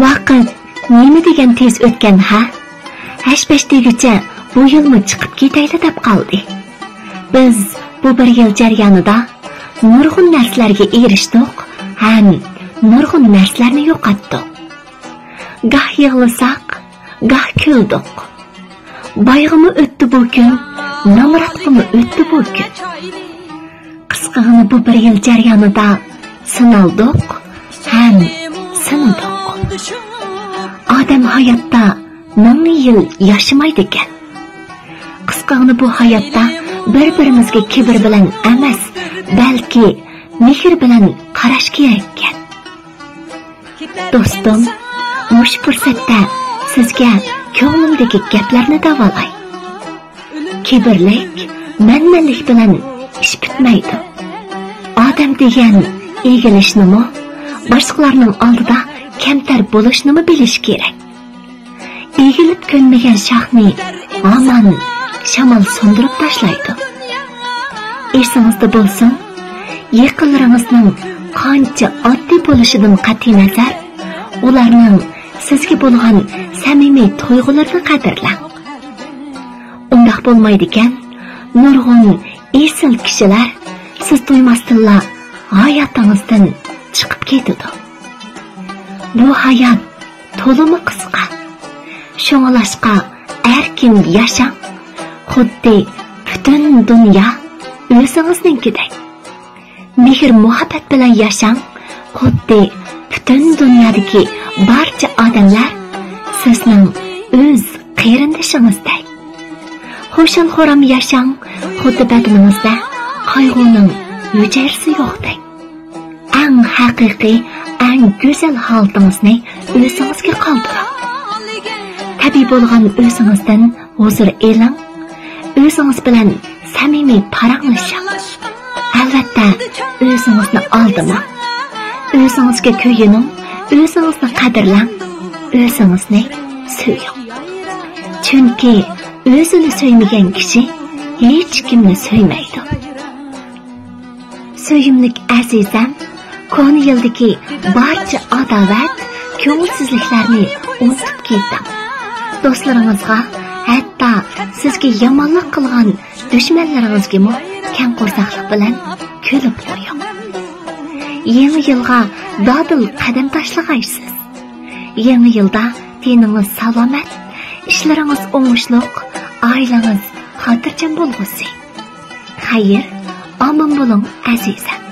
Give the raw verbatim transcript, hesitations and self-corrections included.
ۋاقىت نېمە دېگەن تېز ئۆتكەن ھە؟ ھەش-پەش دېگۈچە بۇ يىلمۇ چىقىپ كېتەيلى دەپ قالدى. بىز بۇ بىر يىل جەريانىدا نۇرغۇن نەرسىلەرگە ئېرىشتۇق ھەم نۇرغۇن نەرسىلەرنى يوقاتتۇق. گاھ يىغلىساق، گاھ كۈلدۇق. بايغىمۇ ئۆتتى بۇ كۈن، نامراتقىمۇ ئۆتتى بۇ كۈن. قىسقىغىنە بۇ بىر يىل جەريانىدا سىنالدۇق ھەم سىنىدۇق. ئادەم ھاياتتا مىڭ يىل ياشىمايدىكەن. قىسقىغىنە بۇ ھاياتتا بىر-بىرىمىزگە كىبىر بىلەن ئەمەس، بەلكى مېھىر بىلەن قاراش كېرەككەن. دوستۇم، مۇشۇ پۇرسەتتە سىزگە كۆڭلۈمدىكى گەپلەرنى دەۋالاي. كىبىرلىك، مەنمەنلىك بىلەن ئىش پۈتمەيدۇ. ئادەم دېگەن ئېگىلىشنىمۇ، باشقىلارنىڭ ئالدىدا كەمتەر بولۇشنىمۇ بىلىش كېرەك. ئېگىلىپ كۆنمىگەن شاخنى ھامان شامال سۇندۇرۇپ تاشلايدۇ. ئېسىڭىزدە بولسۇن، يېقىنلىرىڭىزنىڭ قانچە ئاددىي بولۇشىدىن قەتئىينەزەر، ئۇلارنىڭ سىزگە بولغان سەمىمىي تۇيغۇلىرىنى قەدىرلەڭ. ئۇنداق بولمايدىكەن، نۇرغۇن ئېسىل كىشىلەر سىز تۇيماستىنلا ھاياتىڭىزدىن چىقىپ كېتىدۇ. بۇ ھايات تولىمۇ قىسقا. شۇڭلاشقا ئەركىن ياشاڭ، خۇددى پۈتۈن دۇنيا ئۆزىڭىزنىڭكىدەك. مېھىر-مۇھەببەت بىلەن ياشاڭ، خۇددى پۈتۈن دۇنيادىكى بارچە ئادەملەر سىزنىڭ ئۆز قېرىندىشىڭىزدەك. خۇشال-خۇرام ياشاڭ، خۇددى بەدىنىڭىزدە قايغۇنىڭ ھۈجەيرىسى يوقتەك. ئەڭ ھەقىقىي، ئەڭ گۈزەل ھالىتىڭىزنى ئۆزىڭىزگە قالدۇرۇڭ. تەبىئىي بولغان ئۆزىڭىزدىن ھۇزۇر ئېلىڭ، ئۆزىڭىز بىلەن سەمىمىي پاراڭلىشىڭ. ئەلۋەتتە، ئۆزىڭىزنى ئالدىماڭ. ئۆزىڭىزگە كۆيۈنۈڭ، ئۆزىڭىزنى قەدىرلەڭ، ئۆزىڭىزنى سۆيۈڭ. چۈنكى ئۆزىنى سۆيمىگەن كىشى ھېچكىمنى سۆيمەيدۇ. سۆيۈملۈك ئەزىزەم، كونا يىلدىكى بارچە ئاداۋەت، كۆڭۈلسىزلىكلەرنى ئۇنتۇپ كېتىڭ. دوستلىرىڭىزغا، ھەتتا سىزگە يامانلىق قىلغان دۈشمەنلىرىڭىزگىمۇ كەڭ قورساقلىق بىلەن كۈلۈپ قويۇڭ. يېڭى يىلغا دادىل قەدەم تاشلىغايسىز. يېڭى يىلدا تېنىڭىز سالامەت، ئىشلىرىڭىز ئوڭۇشلۇق، ئائىلىڭىز خاتىرجەم بولغۇسى. خەير، ئامان بولۇڭ ئەزىزەم.